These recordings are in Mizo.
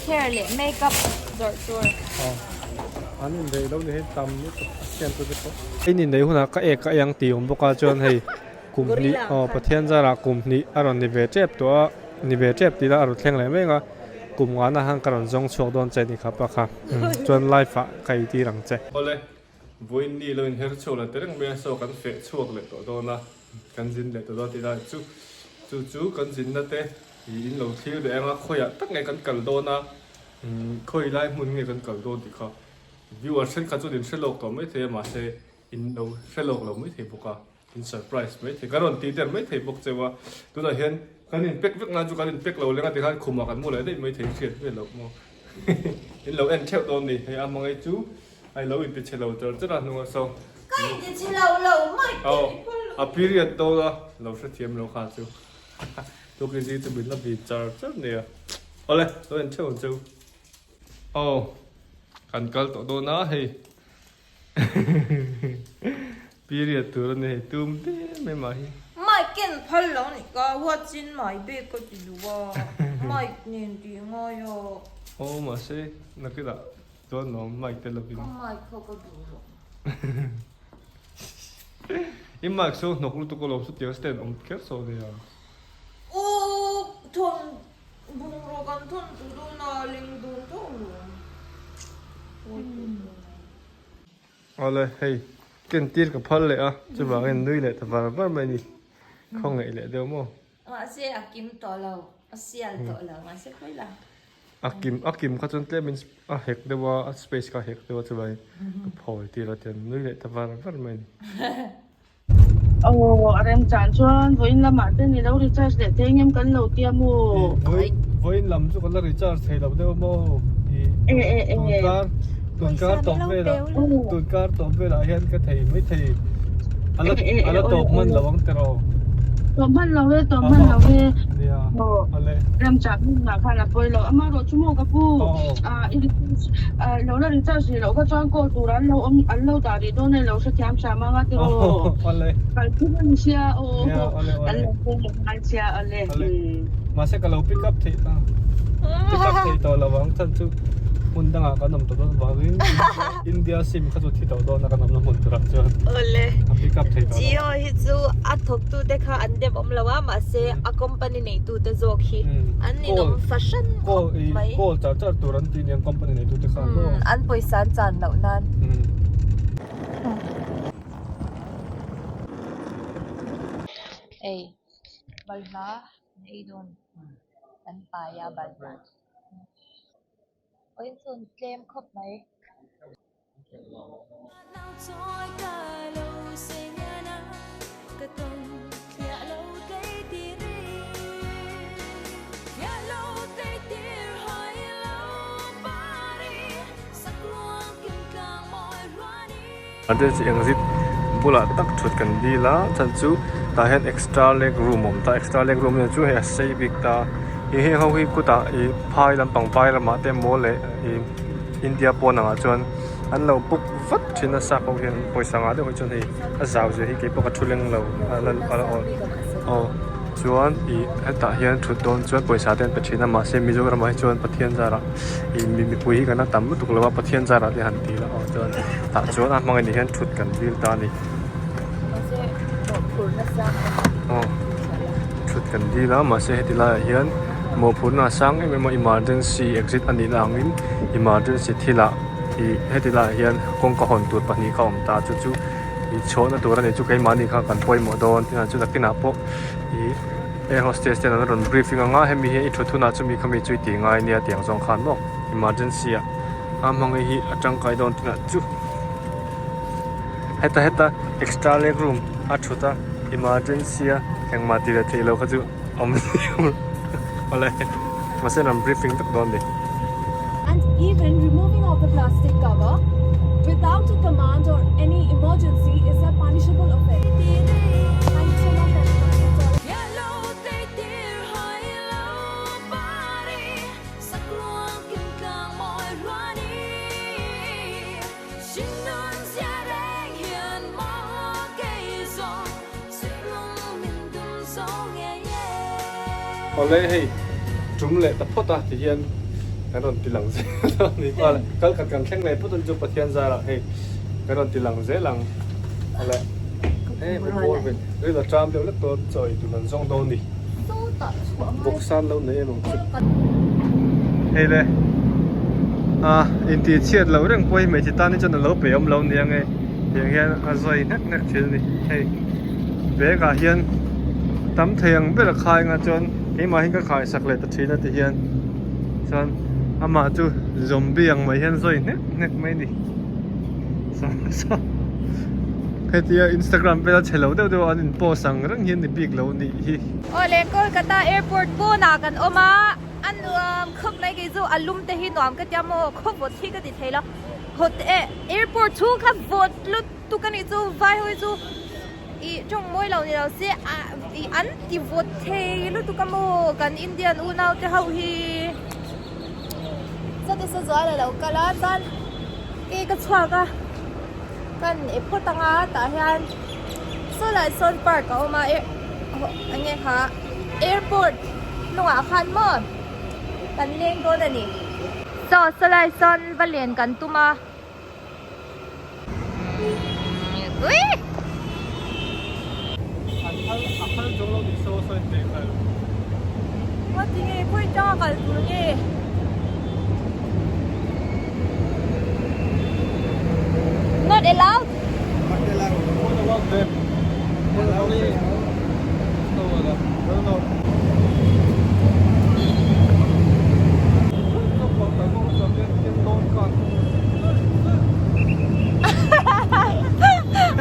care leh makeup zawrh tur. Aw an inneih lo ni hei tam lutuk a siam tu te pawh. In inneih hunah ka ek ka ei ang tih awm bawk a chuan hei kum hnih aw Pathian zarah kum hnih a rawn ni ve tep tawh a ni ve tep tih ila a rawn thleng leh mek a kum ngana khan ka rawn zawng chhuak dawn che ni kha pa kha chuan live ah ka ei tir ang che. Awle vawiin ni lo inher chhuak leh ta reng mai a saw kan feh chhuak leh tawh dawn a. Kan zin leh ta dawn tih lai chu chu chu kan zinna te ih in lo thlir leh ang a khawiah tak nge kan kal dawn a khawi lai hmun nge kan kal dawn tih kha viewer thenkhat chuan in hre lawk tawh maithei a mahse in lo hre lawk lo maithei bawk a in surprise maithei kan rawn tih der maithei bawk cheu a tunah hian kan in pack vek nan chu kan in pack lo leng a tikhan khumah kan mu leh daih maithei hriat vel loh maw in lo en theuh dawn ni hei a hmangaih chu. Ai lo inti chhe lo char char a hnung a saw. Ka inti chhe lo lo mai Aw a period dawn a lo hrethiam lo kha chu tukin zing chu min la vin char char nia. Awle lo en theuh ang cheu. Aw kan kal tawh dawn a hei period tur a ni hei tum em em ah hi. Mic ken phal lo ni ka huat chin mai bik ka ti duh a mic nen tih ngai a. Aw mahse nakinah Chuan lawm mic te lovin. Ka mic kha ka duh lo. I mic saw hnawk lutuk alawm chutiang stand awm kher saw nia. Aw thawn bungraw kan thawn tu dawn a leng dawn tho alawm. Awle hei kentir ka phal leh a chuvangin nui leh ta var var mai a ni khawngaih leh deuh maw. Mahse a kim tawh lo, a sial tawh lo, mahse khawi la. A kim a kim kha chuan tlem in a hek deuh a, a space kha a hek deuh a chuvai ka phawi tir a tiang nui leh ta var var mai a ni. Aw a remchan chuan vawiin lamah te ni lo recharge leh thei ngem kan lo tia maw? Vawiin lam chu ka la recharge thei lo deuh maw? Tunkar tunkar tawp velah tunkar tawp velah hian ka thei mai thei a la a la tawp hman lo ang tiraw? Tawp hman lo e tawp hman lo e remchah hmunah khan a pawi lo amaherawh chu maw ka pu i recharge lo la recharge rih loh kha chuan call tur an lo awm an lo dah rih dawn e lo hrethiam hram ang a tiraw kal phung a ni sia aw an lo call leh ngai sia awle. Mahse ka lo pick up theih ta pick up theih tawh lo ang chhan chu hmun dangah kan awm tawh dawn avangin India sim kha chu thi tawh dawn a kan awmna hmun turah chuan Awle. a pick up thei tawh lo. Jio hi chu a thawk tu te kha an dem awm lo a mahse a company nei tu te zawk hi an ninawm fahran khawp mai. Call char char tur an ti aniang company nei tu te khan maw. An pawisa an chan loh nan. Ei balhla an ei dawn an pai a balhla. Aw inchhun tlem khawp mai. Emergency exit bulah tak thut kan dil a chhan chu tah hian extra leg room a awm ta extra leg room chu hei a sei bik ta ih heng ho hi kutah ih phai lampang vai lamah te emaw leh ih India pawn angah chuan an lo book vat thin a sap ho hian pawisa ngah deuh hi chuan hei a zau zia hi keipawh ka thu leng lo a la a la awl aw chuan ih hetah hian thut dawn chuan pawisa te an pe thin a mahse Mizoram ah hi chuan Pathian zarah ih mipui hi kan la tam lutuk lo a Pathian zarah te han ti la aw chuan tah chuan a hmang anih hian thut kan dil ta a ni aw thut kan dil a mahse heti laiah hian mawhphurhna a sang em em a emergency exit a nihna angin emergency thilah ih heti laiah hian kawngka hawn tur pahnih kha a awm ta chu chu ih chhuahna tur a ni chu keimahni kha kan pawimawh dawn tinah chu nakinah pawh ih air hostess ten an rawn briefing ang a hemi hi i thut hunah chumi khami chu i tih ngai nia tiang zawng khan maw emergency ah a hmangaih hi a tangkai dawn tinah chu heta heta extra leg room a thut a emergency a engmah tih leh theih loh kha chu awm awle mahse an rawn briefing vek dawn a ni. And even removing of the plastic cover without a command or any emergency is a punishable offence. Thank you so much everyone. That's all. Awle hei tum leh ta phawt a ti hian. kan rawn ti lang zel a ni kal kal khat kan thleng leh phawt ang chu Pathian zarah hei kan rawn ti lang zel ang awle hei ka bawr ve ril a ṭam deuh lek tawh chaw ei tur kan zawng dawn a ni bawksan lo nei em ang chu hei le a intih chhiat loh reng pawh hi hmeichhe tan hi chuan a lo pe awm lo nia nge tiang hian a zawi hnek hnek thin a ni hei bag ah hian tam thei ang ber a khai anga chuan keimah hian ka khai sak leh ta thin a ti hian chuan amah chu zombie ang mai hian zawi hnek hnek mai a ni hetia instagram vela chhe lo deuh deuh a an in post ang reng hian ni bik lo a nih hi. Awle Kolkata airport pawnah kan awm a a nuam khawp mai kei chu a lum te hi nuam ka tia maw khaw vawt hi ka ti thei lo hot eh airport chhung kha vawt lutuk a nih chu vai ho hi chu Ih tawng mawi lo ni lo se ah ih an ti vawt thei lutuk a maw kan Indian unau te ho hi sawti saw zual a lo kal a chuan ke ka chhuak a kan e phawt ang a tah hian saw lai sawn park a awm a eh eng nge kha airport hnungah khan maw kan leng dawn a ni saw saw lai sawn va len kan tum a. Not allowed.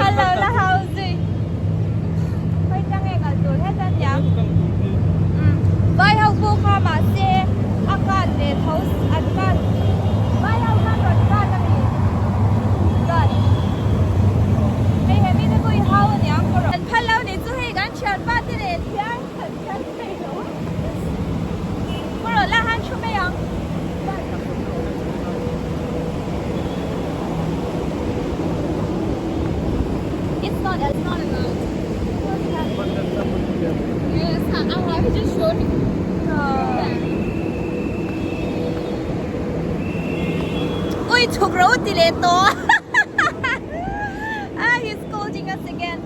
A lo la hau zui Khawi tang nge kal tur het a nia Vai ho pawh kha mahse a kan ve tho an kan Vai ho khan rawn kan a mi Chuan hei he mite pawh i hau a niang ka rawn phal lo ni chu hei kan thianpa te nen hian kan kal thei lo Ka rawn la han thu mai ang. It's not it's not allowed. Yes, I just showed him. Ui, chhuk ro ti le to. Ah, he's scolding us again.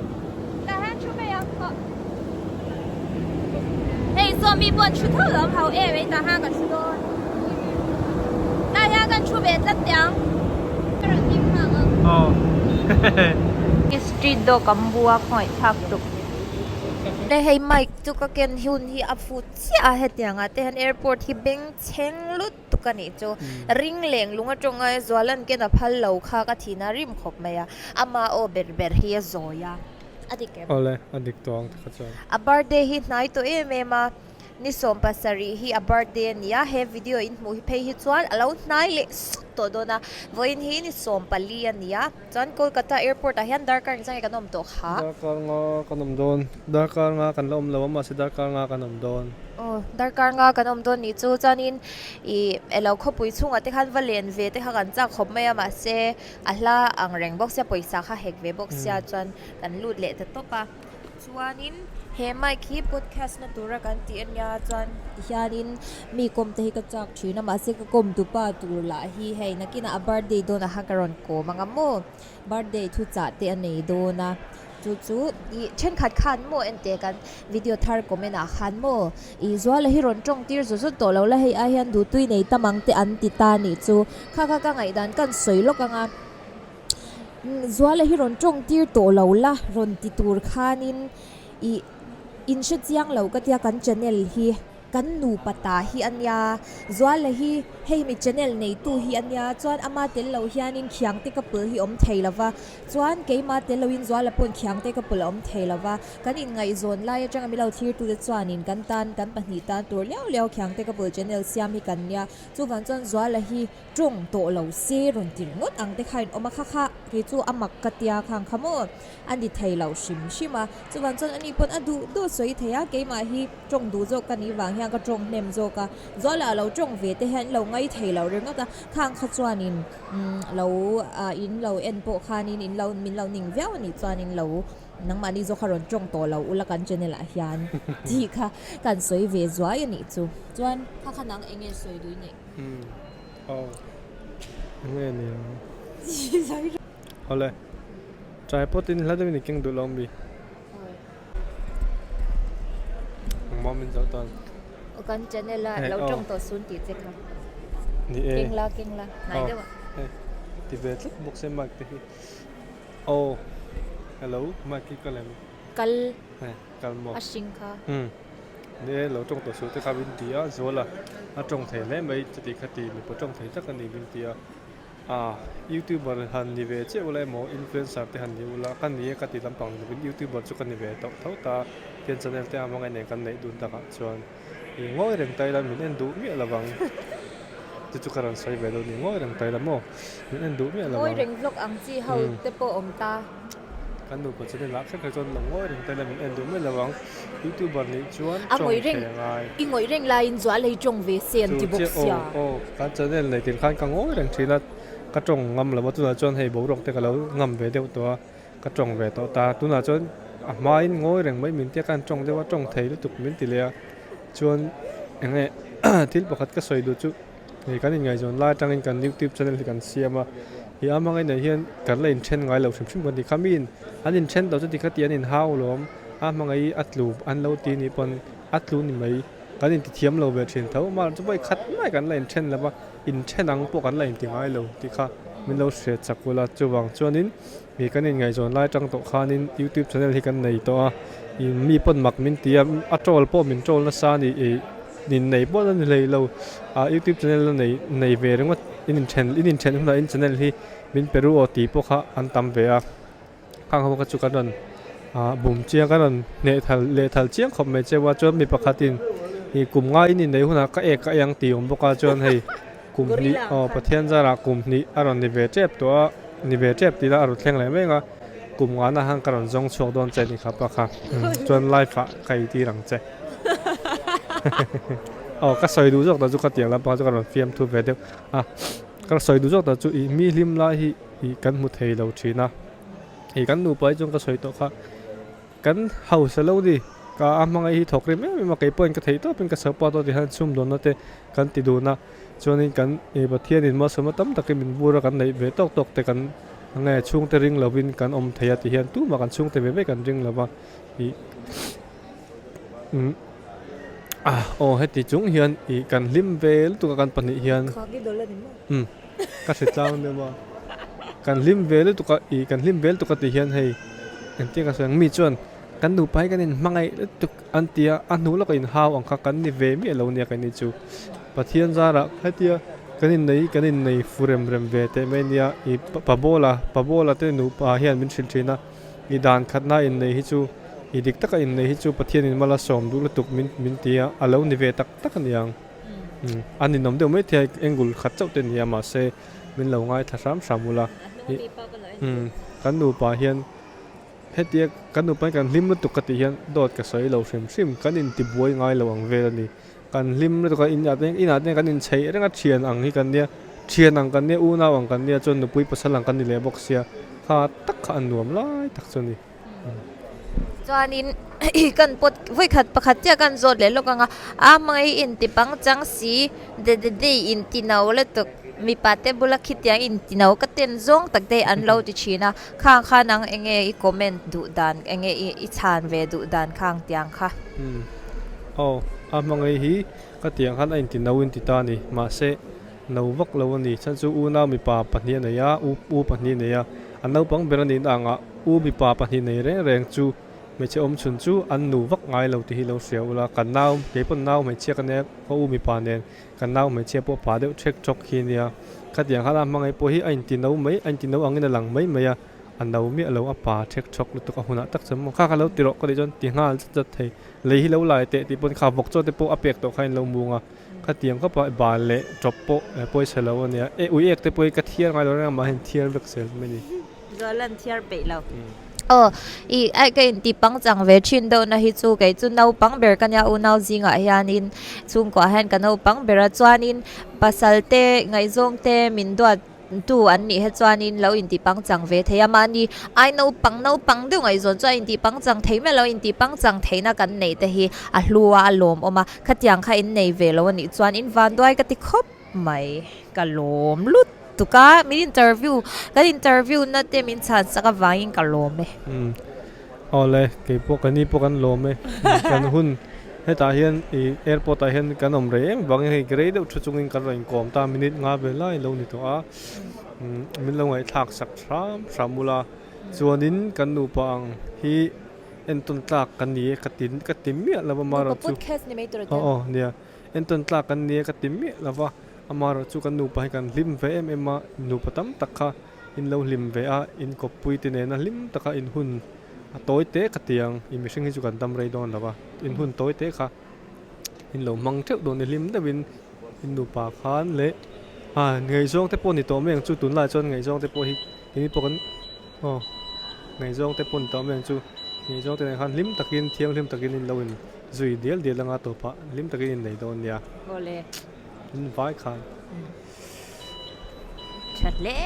La han thu mai ang. Hei saw mi pawh an thu tho lo ang hau em ei tah hian ka thu dawn tah hian kan thu ve tlat teh ang ka rawn hlim nghak ang street dog an bua khawngaih thlak tuk le hei mic chu ka ken hun hi a fu chiah a hetiang ah te hian airport hi bengchheng lut tuk a nih chu ring leng lung atanga zual an ken a phal lo kha ka thihna a rim khawp mai a ama aw ber ber hi a zawi a. A dik em? Awle, a dik tawh ang takha chuan. A birthday hi hnai tawh em em a, ni 17 hi a birthday a ni a, he video in hmuh hi phei hi chuan a lo hnai leh sut tawh dawn a, vawiin hi ni 14 a ni a, chuan Kolkata airport ah hian darkar engzah nge kan awm tawh kha? Darkar nga kan awm dawn, darkar nga kan la awm lo a mahse darkar nga kan awm dawn. Aw, darkar nga kan awm dawn nih chu, chuanin ih elo khawpui chhungah te khan va len ve te kha kan chak khawp mai a mahse a hla ang reng bawk sia pawisa kha hek ve bawk sia chuan kan lut leh ta tawp a chuanin he mic hi podcast na tura kan tih ania chuan tihianin mi kawm te hi ka chak thin a mahse ka kawm tupa tur lah hi hei nakinah a birthday dawnah khan ka rawn kawm ang a maw birthday thu chah te a nei dawn a chu chu ih thenkhat khan maw enteh kan video thar comment ah khan maw ih zuala hi rawn tawng tir zawt zawt tawh lo la hei ai hian duhtui nei tam ang te an ti ta nih chu kha kha ka ngaihdan kan sawi lawk ang a zuala hi rawn tawng tir tawh lo la rawn ti tur khanin ih in hre chiang lo ka tia kan channel hi. Kan nupa ta hi a nia, Zuala hi hei mi channel neitu hi a nia, chuan ama tel lo hianin Khiangte couple hi awm thei lo va, chuan keima tel loin Zuala pawhin Khiangte couple a awm thei lo va, kan inngaihzawn lai atanga min lo thlirtute chuanin kan tan kan pahnih tan tur liau liau Khiangte couple channel siam hi kan nia, chuvang chuan Zuala hi tawng tawh lo se rawn ti ringawt ang te kha in awm a, kha kha kei chu a mak ka tia khang kha maw a ni thei lo hrim hrim a, chuvang chuan ani pawn a duh duh sawi thei a, keimah hi. Tawng duh zawk ka nih vang hian ka tawng hnem zawk a, Zuala a lo tawng ve te hian in lo ngai thei lo ringawt a, khang kha chuanin lo in lo en pawh khanin in lo min lo ning viau a nih chuanin lo nangmahni zawk kha rawn tawng tawh lo ula kan channel ah hian tih kha kan sawi ve zuai a nih chu. Chuan kha kha nang eng nge sawi duh i neih? Aw enge ni ang awle tripod in hla deuhin i keng duh lo ami engmah min zawh tan. Aw kan channel a lo tawng tawh sun tih che kha. Ni e. Keng la keng la hnai deuh a. Hei ti ve tlat bawk se mic te hi. Aw hello mic hi ka lem. Kal. Hei kal maw. A hring kha. Umm ni e lo tawng tawh suh te kha min ti a zual a a tawng thei hle mai chuti kha ti mipa tawng thei tak a ni min ti a. Ah youtuber han ni ve chiah ula emaw influencer te han ni ula ka ni e ka ti lampang ni lovin youtuber chu ka ni ve tawh tho ta tian channel te a hmangaih nen kan neih dun takah chuan ih ngawi reng ta ila min en duh miah lovang chu chu ka rawn sawi ve lo ni ngawi reng ta ila maw min en duh miah lovang. Ngawi reng vlog ang chi ho te pawh awm ta. Kan nupa channel ah kher kher chuan lo ngawi reng ta ila min en duh miah lovang youtuber nih chuan tawng thei a ngai. I ngawih reng laiin zual ei tawng ve se an ti bawk sia. Aw aw kan channel nei tir khan ka ngawi reng thin a, ka tawng ngam lo a tunah chuan hei boruak te ka lo ngam ve deuh tawh a, ka tawng ve tawh ta tunah chuan a hmain ngawi reng mai min tia khan tawng deuh a tawng thei lutuk min ti leh a chuan eng nge thil pakhat ka sawi duh chu hei kan inngaihzawn lai atangin kan youtube channel hi kan siam a ih a hmangaih nei hian kan la inthen ngai lo hrim hrim kan ti kha miin an inthen tawh chu tikha tih an inhau lawm a hmangaih a tlu an lo ti nih pawn. A tlu ni mai, kan inti thiam lo ve thin tho, mahse chu vawi khat mai kan la inthen lo va, inthen ang pawh kan la inti ngai lo tih kha min lo hre chak ula, chuvang chuanin ih kan inngaihzawn lai atang tawh khanin youtube channel hi kan nei tawh a, ih mi pawn mak min ti a, a troll pawh min troll nasa a ni, ih innei pawh la ni hlei lo, ah youtube channel la nei nei ve ringawt in inthen in inthen hunah in channel hi min pe ru aw tih pawh kha an tam ve a. Khang ho kha chu kan rawn ah bum chiang kan rawn hneh thal leh thal chiang khawp mai cheu a chuan mi pakhatin ih kum nga in inneih hunah ka ek ka eng tih awm bawk a chuan hei kum hnih aw Pathian zarah kum hnih a rawn ni ve tep tawh a ni ve tep tih lah a rawn thleng leh mek a kum nga na han ka rawn zawng chhuak dawn che ni kha pa kha chuan live ah ka eitir ang che aw ka sawi duh zawk ta chu ka tiang lampang chu ka rawn fiamthu ve deuh a ka sawi duh zawk ta chu ih mi hlim lai hi. Ih kan hmu thei lo thin a, ih kan nupa hi chuan ka sawi tawh kha kan hausa lo ni ka a hmangaih hi thawk rem em em a kei pawhin ka theih tawpin ka support a tihian chhumdawnna te kan ti dun a chuanin kan ih Pathianin malsawmna tam takin min bur a kan neih ve tawk tawk te kan nge chhungte ring lovin kan awm thei a tihian tumah kan chhungte ve ve kan ring lova ih umm ah aw heti chung hian ih kan hlim ve lutuk a kan pahnih hian umm. Ka hre tlang deuh a, kan hlim ve lutuk a, ih kan hlim ve lutuk a tih hian hei engtin ka sawi ang mi chuan kan nupa hi kan inhmangaih lutuk an ti a, a hnu lawkah inhau ang kha kan ni ve miah lo nia keini chu Pathian zarah hetia kan innei kan innei fu rem rem ve teh mai nia ih pa bawla pa bawla te nupa hian min hrilh thin a, ih dan khatna innei hi chu ih dik taka innei hi chu Pathianin mal a sawm duh lutuk min min ti a, a lo ni ve tak tak a niang. A ninawm deuh mai thei a angle khat chauh te a ni a mahse min lo ngaithla hram hram ula kan nupa hian hetia kan nupa hian kan hlim lutuk ka tih hian dawt ka sawi lo hrim hrim kan inti buai ngai lo ang vel a ni kan hlim lutuk a inah te inah te kan inchheih reng a thian ang hi kan nia thian ang kan nia unau ang kan nia chuan nupui pasal ang kan ni leh bawk sia kha tak kha a nuam lai tak chu a ni. Chuanin kan pawt vawikhat pakhat chiah kan zawt leh lawk ang a, a hmangaih in ti pangchang si de de de in ti no lutuk mipa te bula khitiang in ti no ka ten zawng tak te an lo ti thin a, khang kha nang eng nge i comment duh dan eng nge i chhan ve duh dan khang tiang kha. Umm aw a hmangaih hi ka tiang khan a inti no in ti ta a ni mahse no vak lo a ni chhan chu unau mipa pahnih a nei a u u pahnih a nei a a naupang ber a nih na angah U mipa pahnih nei reng reng chu hmeichhe awm chhun chu an nu vak ngai lo tih hi lo hria ula, kan nau kei pawn nau hmeichhia ka nia ka u mipa nen kan nau hmeichhia pawh pa deuh ṭhek ṭhawk hi nia khatiang khan a hmangaih pawh hi a inti no mai a inti no angin a lang mai mai a, a no miah lo a pa ṭhek ṭhawk lutuk a hunah tak chuan maw kha kha lo ti rawh ka tih chuan ti nghal zat zat thei lei hi lo lai teh tih pawn kha vawk chaw te pawh a pek tawh kha in lo mung a khatiang khawpa bal leh ṭawp pawh pawisa lo a nia e ui ek te pawh hi ka thiar ngai lo reng a mahni thiar vek zel mai a ni. Zualan thiar peih lo. Aw, i ai ka inti pangchang ve thin deuh na hi chu kei chu naupang ber ka nia unau zingah hianin chhungkuah hian ka naupang ber a chuanin pasal te ngaihzawng te min duat tu an nih he chuanin lo inti pangchang ve thei a mahni ai naupang naupang deuh ngaihzawn chuan inti pangchang thei miah lo inti pangchang theihna kan neih te hi a hlu a a lawmawm a khatiang kha in nei ve lo a nih chuan in vanduai ka ti khawp. mai. Ka lawm lutuk a, min interview, kan interview na te min chhan sak avangin ka lawm e. Umm awle kei pawh ka ni pawh kan lawm e, kan hun hetah hian ih airport ah hian kan awm rei em vangin hei rei deuh thu chungin kan rawn inkawm ta minute nga vel lai lo ni tawh a, umm min lo ngaihthlak sak hram hram ula chuanin kan nupa ang hi entawn tlak kan ni e ka ti ka ti miah lo va amaherawhchu aw aw nia entawn tlak kan ni e ka ti miah lo va. Amaherawhchu kan nupa hi kan hlim ve em em a, nupa tam tak kha in lo hlim ve a, in kawppui te nena hlim taka in hun a tawi te ka ti ang, i mihring hi chu kan dam rei dawn lo va, in hun tawi te kha in lo hmang theuh dawn i hlim deuhin in nupa khan leh a ngaihzawng te pawh ni tawh mai ang chu tunlai chuan ngaihzawng te pawh hi keini pawh kan aw ngaihzawng te pawh ni tawh mai ang chu ngaihzawng te nen khan hlim takin thianghlim takin in lo in zui dial dial anga tawpah hlim takin in nei dawn nia. In vai khan. Tha hle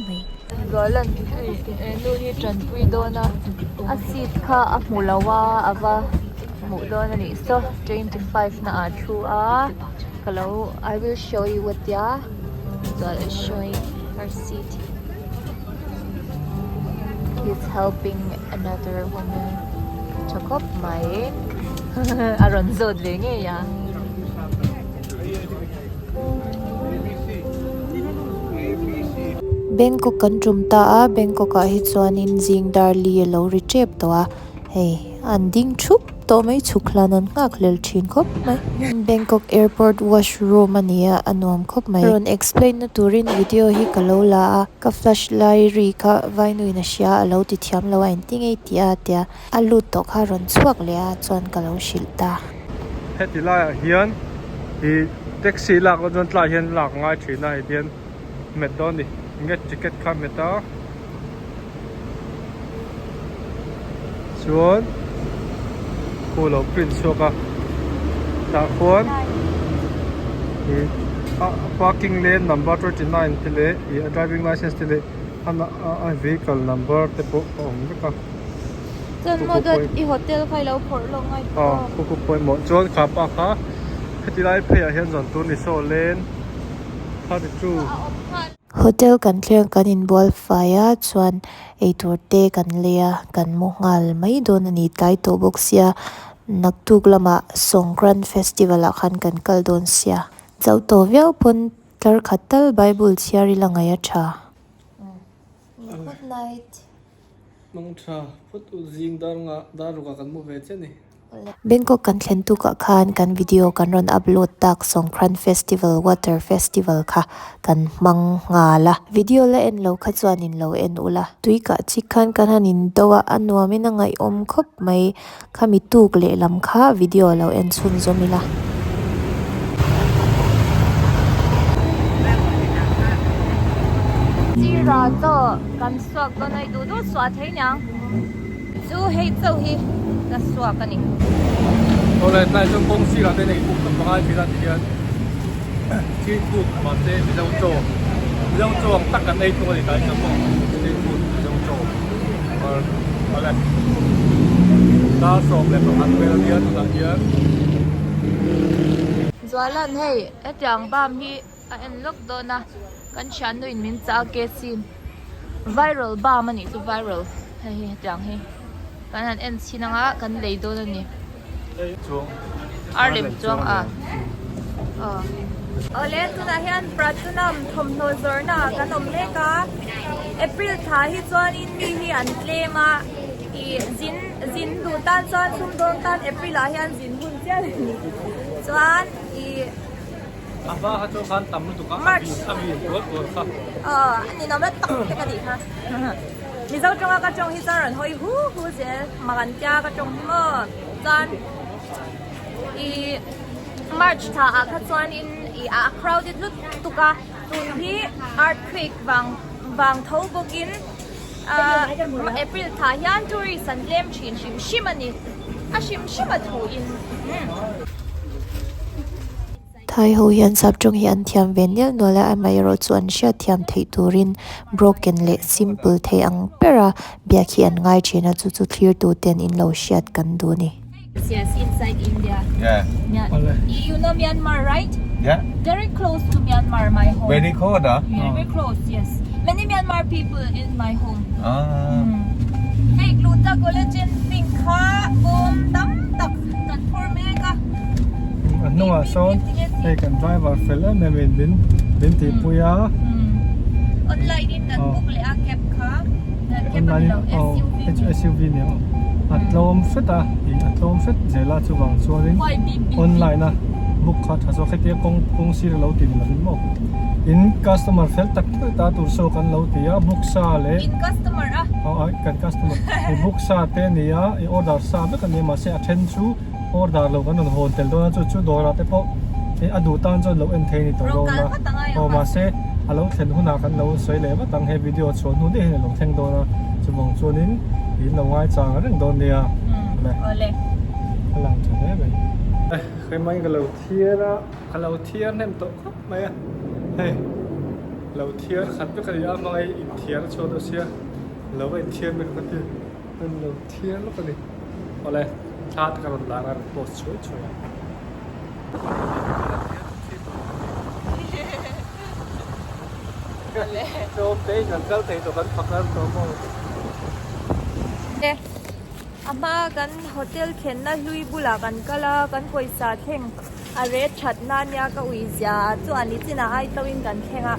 mai. Golan he nu hi tanpui dawn a, a seat kha a hmu lo a, a va hmuh dawn a nih saw 25 na ah thu a, ka lo I will show you a tia chuan is showing her seat he is helping another woman tha khawp mai a rawn zawt ve ngei a. Bangkok kan tum ta a, Bangkok ah hi chuanin zing dar li a lo ri tep tawh a, hei an ding thup tawh mai chhuk hlan an nghak hlel thin khawp mai. Bangkok airport washroom a ni a, a nuam khawp mai. Rawn explain na turin video hi ka lo la a, ka flash lai ri kha vainuin a hria a lo ti thiam lo a engti ngei tih a tia a lut tawh kha rawn chhuak leh a chuan ka lo hrilh ta. Heti laiah hian ih taxi lak loh chuan tlaiah hian lak ngai thin a heti hian hmet dawn a ni nge ticket kha hmet a chuan khu lo print chhuak a tah khuan ih a parking lane number 29 te leh ih a driving licence te leh a vehicle number te pawh a awm vek a. Chuan maw dawt i hotel kha i lo phawrh lawk ngai tawh aw. Khu khu pawimawh chuan kha pa kha heti lai pheiah hian zawn tur ni saw len 32. Hotel kan thleng kan inbual fai a chuan eitur te kan lei a kan mu nghal mai dawn a ni tlai tawh bawk sia naktuk lamah Songkran festival ah khan kan kal dawn sia chauh tawh viau pawn tlar khat tal bible chhiar ila ngaih a tha. Good night. Hmang tha phawt u zing dar nga dar rukah kan mu ve chiah ni. Bangkok kan thlen tukah khan kan video kan rawn upload tak Songkran Festival Water Festival kha kan hmang nghal a. Video la en lo kha chuan in lo en ula. Tui kah chik khan kan han in do a, a nuamin a ngaihawm khawp mai. Khami tuk lehlam kha video lo en chhunzawm ila. Sira chaw kan suak dawn a i duh duh suah thei niang chu hei chauh hi ka suak a ni. Awle tlai chuan kawng sirah te nei buk tam pangai thin a tihian street food mahse mizo chaw mizo chaw ang tak kan ei thung a ni tlai chuan maw street food mizo chaw awle dar 11 vel a nia tunah hian. Zualan hei hetiang bam hi a en lawk dawn a kan thiannu in min chah a KC viral bam a nih chu viral hei hi hetiang hi kan han en chhin anga kan lei dawn a ni ar lem chuang a awle tunah hian pratunam thawmhnaw zawrhna ah kan awm mek a April thla hi chuanin mi hi an tlem a ih zin zin duh tan chuan sumdawng tan April ah hian zin hun chiah a ni chuan ih. A hma kha chuan khan tam lutuk a, a vin a vin tual tual kha. Aw, a ninawm la tak te ka tih kha. Mizo tawnga ka tawng hi chuan rawn hawi hu hu zel, Magantia ka tawng hi maw. Chuan i March thla ah kha chuanin i a crowded lutuk a, tun hi earthquake vang vang tho bawkin April thla hian tourist an tlem thin hrim hrim a ni, a hrim hrim a thu in. Thai ho hian saptawng hi an thiam ve nial nual a, amaherawh chu an hriat thiam theih turin broken leh simple thei ang bera biak hi an ngai thin a, chu chu thlir tu ten in lo hriat kan duh a ni. Yes, inside India. Yeah. You know Myanmar, right? Yeah. Very close to Myanmar, my home. Very cold, huh? Yeah, very close, yes. Many Myanmar people in my home. Ah. Hei gluta collagen pink kha bawm tam tak kan phur mek a. A hnungah sawn hei kan driver fel em em in min min tihpui a. Online in kan book leh a cab kha. Cab a ni lo SUV. SUV nia aw. A tlawm hret a ih a tlawm hret zel a chuvang chuanin online a book kha tha zawk hetia kawng kawng sir a lo ti ni lovin maw. In customer fel tak tak ta tur saw kan lo ti a book sa leh. In customer a. Aw a kan customer i book sa te a ni a i order sa vek a ni a mahse a then chu. Order lo kan rawn hawn tel dawn a chu chu dawrah te pawh hei a duh tan chuan lo en thei a ni tawh dawn a aw mahse a lo thlen hunah kan lo sawi leh vat ang he video chhuah hnu daih hian a lo thleng dawn a chuvang chuanin in lo ngaichang reng dawn nia awle a lang tha hle mai. Hei mai ka lo thiar a ka lo thiar hnem tawh khawp mai a hei lo thiar khat vek a ni a hmangaih inthiar a chhuak deuh sia lo va inthiar mai ka ti. An lo thiar lawk a ni. Awle, thla te ka rawn lar a, rawn post chhuai chhuai a. Tlawm te in kan kal thei tawh kan phakar tawh maw. A hma kan hotel thlenna hlui bulah kan kal a, kan pawisa thleng a ret that na nia ka ui zia chu a ni chinah ai to in kan thleng a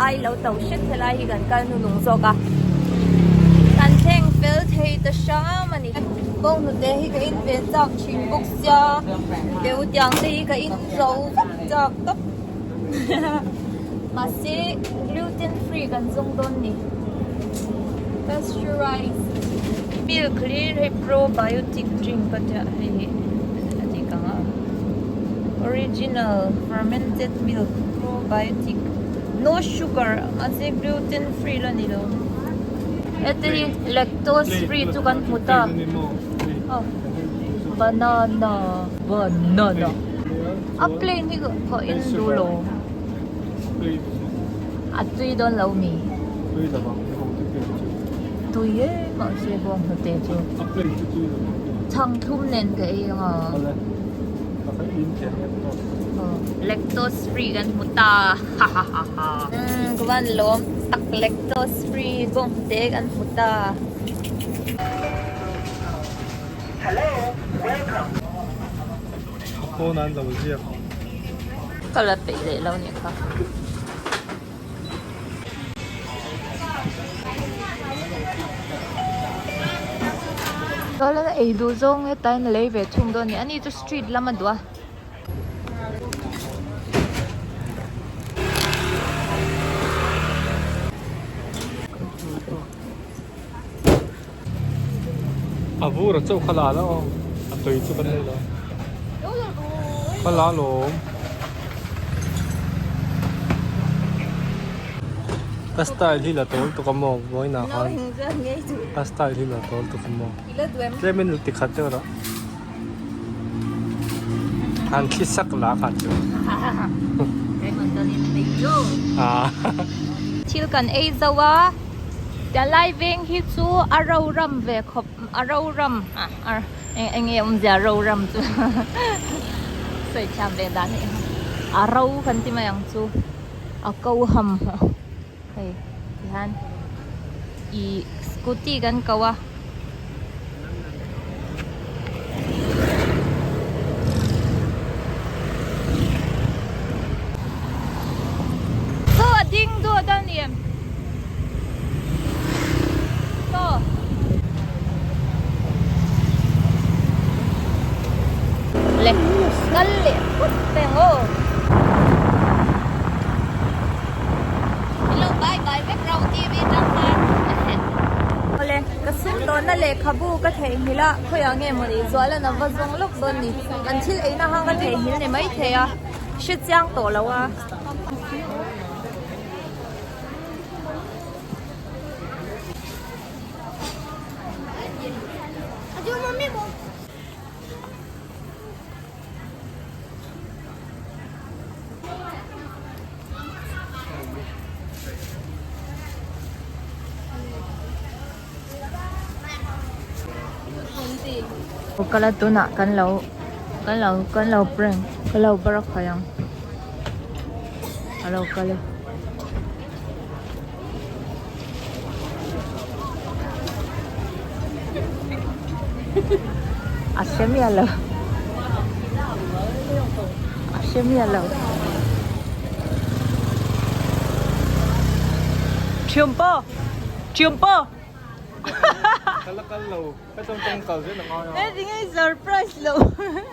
ai lo to hret helai hi kan kal hnunung zawk a kan thleng fel thei ta hram a ni bawnghnute hi ka in ve chak thin bawk sia deu tiang te hi ka in zo vek chak tawp mahse gluten free kan zawng dawn ni pasteurized milk hlir hei probiotic drink a tia hei hi a tih kang a original fermented milk probiotic no sugar mahse gluten free la ni lo hete hi lactose free chu kan hmu ta aw banana banana a plain hi ka in duh lo a tui dawn lo mi tui e mahse bawnghnute chu chhang thlum nen ka ei ang a lactose free kan hmu ta hahahaha ka van lawm tak lactose free bawnghnute kan hmu ta. Pawnah an lo ziak. Ka la peih leh lo nih kha. Chuan ei duh zawng hetain a lei ve thung dawn a ni. Ani chu street lam a duh a. A vur a chauh kha la la aw a tui chu kan nei lo kha la lawm ka style hi la tawl tuk a maw vawiinah khan ka style hi la tawl tuk a maw tlem in ti khat deuh rawh han thli sak la kha chu Thil kan ei zo a. Tia lai veng hi chu a ro ram ve khawp a ro ram ah eng nge awmzia ro ram chu sawi thiam ve dan hi a ro kan ti mai ang chu a ko ham hei tihian ih scooty kan ko a. Saw a ding dawt a ni em? Saw. Le kal leh phawt peng aw. Hello bye bye vek rau TV tang khan. Awle ka sum dawnna lehkhabu ka theihnghilh a khawiah nge maw ni Zualan a va zawng lawk dawn ni kan thil eina hang ka theihnghilh ni maithei a hre chiang tawh lo a. Kal a tunah kan lo kan lo kan lo prank ka lo barakhaih ang a lo kal e. A hre miah lo a hre miah lo. Thiampa thiampa Ka la kal lo ka chuan kawng kal zel a ngai a. He tinge i surprise lo.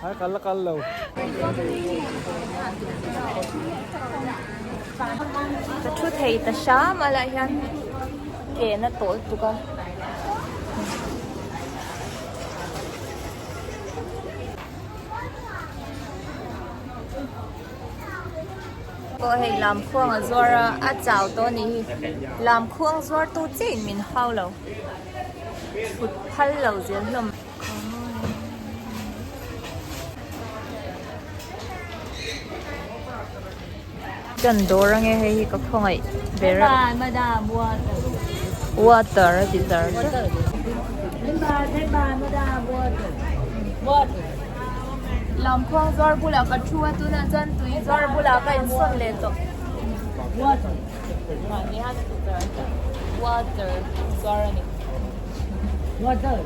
Hai ka la kal lo. Ka thu thei ta hram a lah hian ke na tawh tuk a. Pawh hei lamkhuang a zuar a, a chau tawh a nih hi. Lamkhuang zuar tu chiah in min hau lo. Thut phal lo zel hlawm. Kan dawr ange hei hi ka khawngaih ber a. Water a ti zar zar. Lamkhuang zuar bulah ka thu a tunah chuan tui zuar bulah ka insawn leh tawh. Mahni hian a ti zar zar. Water zuar a ni. Water.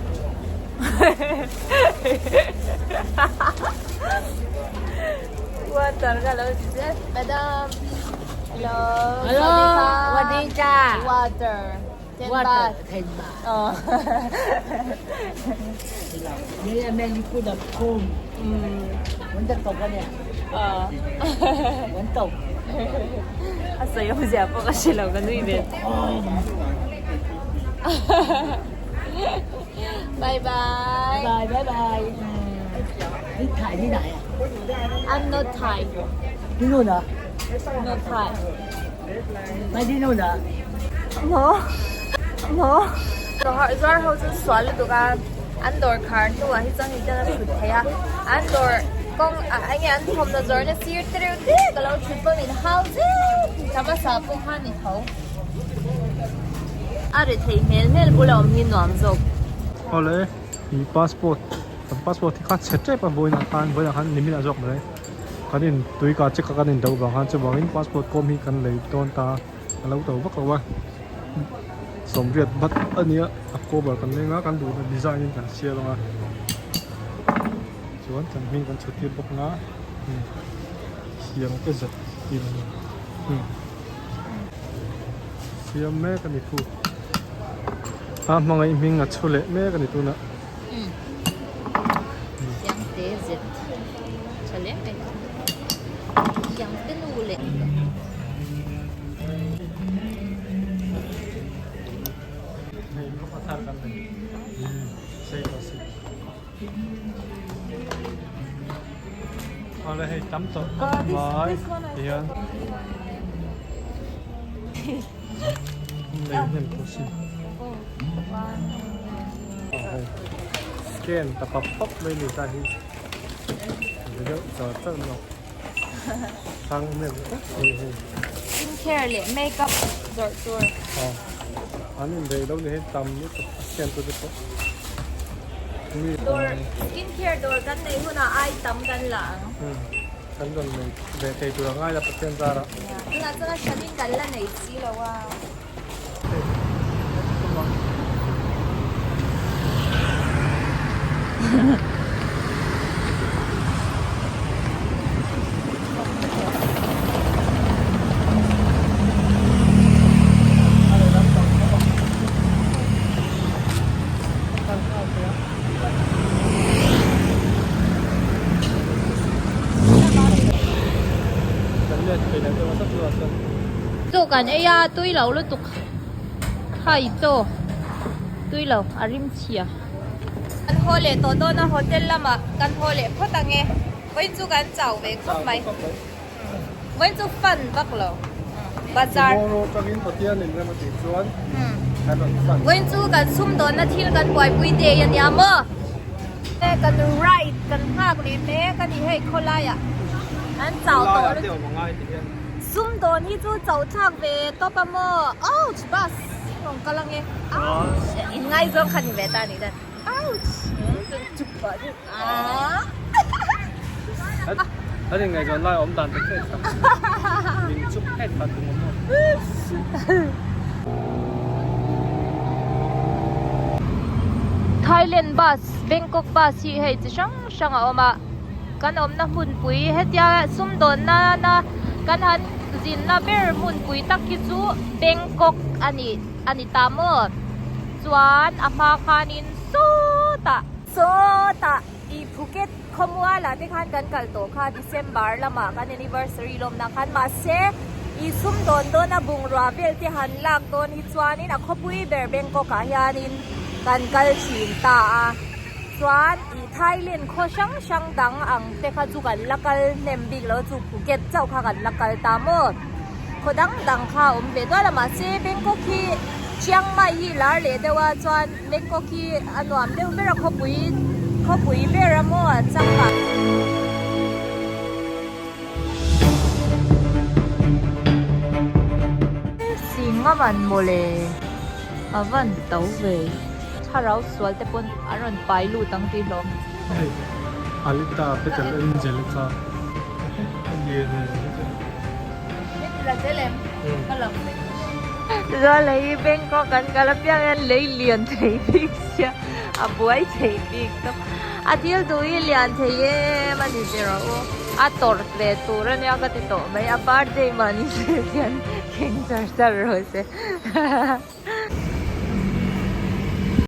Water ka lo ti zet. Madam. Hello. Hello. สวัสดีจ้า Water. 10 Water baht. 10 baht. Oh. นี่แม่นี่พูดแบบคุ้มฝนจะตกกันเนี่ย Ờ. ฝนตก A sawi awm zia pawh ka hre lo ka nui ve. Bye bye. บายบายบายนี่ถ่ายที่ไหนอ่ะ I'm not Thai. ที่นู่นเหรอ Not Thai. ไปที่นู่นเหรอ Maw? Maw? Zuar ho chu sual lutuk a, an dawr khar hnuah hi chuan hei ten a thut theih a, an dawr kawng ah eng nge an thawmhnaw zawrhna sir te reuh te ka lo thut pawh min hau zet tha hmasa pawh kha ni tho. A ri thei hmel hmel bula awm hi nuam zawk. Awle i passport kan passport hi kha chhe tep a vawiinah khan vawiinah khan nimin ah zawk mai kan in tui ka check a kan in do vang khan chuvangin passport kawm hi kan lei dawn ta a lo to vak lo a sawmriat bat a nia a cover kan leng a kan duhna design in kan siam ang a chuan kan hming kan chhu tir bawk ang a siam te zet in siam mek a ni thu a hmangaih hming a chhu leh mek a ni tunah. Siamte zet tha hle mai Siamte nu leh Awle hei tam tawh khawp mai tihian lei hnem tawh si. Scan ta pap pap mai ni ta hi ni deuh char char mai thang hmel tak mai hei. Skin care leh makeup zawrh tur. Aw an inbeih lo ni hei tam lutuk a scan tu te pawh mi Dawr skin care dawr kan nei hunah ai tam kan la ang. Kan rawn nei ve thei tur a ngai la Pathian zarah. Tunah chuan a hranin kan la nei si lo a. Chaw kan ei a tui lo lutuk khai chaw tui lo a rim chhia. Kan haw leh tawh dawn a hotel lamah kan haw leh phawt ang e vawiin chu kan chau ve khawp mai vawiin chu fun vak lo bazar vawiin chu kan sumdawnna thil kan buaipui te a nia maw kan ride kan nghak leh mek a ni hei khawlaiah an chau tawh lutuk. Sumdawn hi chu chauh thlak ve tawp a maw? Ouch! Bus rawn kal ange. Ouch! In ngaizawng kha ni ve ta a nih dan. Ouch! An inngaihzawn lai awm dan te khet tak min chuk phet kha tum awm aw. Thailand bus, Bangkok bus hi hei chi hrang hrang a awm a, kan awmna hmunpui hetia sumdawnna na kan han zinna ber hmunpui tak hi chu Bangkok a ni a ni ta maw? Chuan a hma khanin sawtah sawtah ih Phuket khawmualah te khan kan kal tawh kha December lamah kan anniversary lawmna khan mahse ih sumdawn dawna bungrua vel te han lak dawn hi chuanin a khawpui ber Bangkok ah hianin kan kal thin ta a chuan ih Thailand khaw hrang hrang dang ang te kha chu kan la kal hnem bik lo chu Phuket chauh kha kan la kal ta maw. Khaw dang dang kha a awm ve dual a mahse Bangkok hi Chiang Mai hi lar leh deuh a chuan Bangkok hi a nuam deuh ber a khawpui khawpui ber a maw a changkang. Sing a van mawle a van to ve thlarau sual te pawn an rawn pai lut ang tih hlawm. Hei Alita Petal Angel kha. Zualei Bangkok kan kal apiang hian lei lian thei bik sia a buai thei bik tawp a thil duh hi lian thei em a ni ber a aw a tawrh ve tur ania ka ti tawh mai a birthday mahni se hian thleng char char rawh se.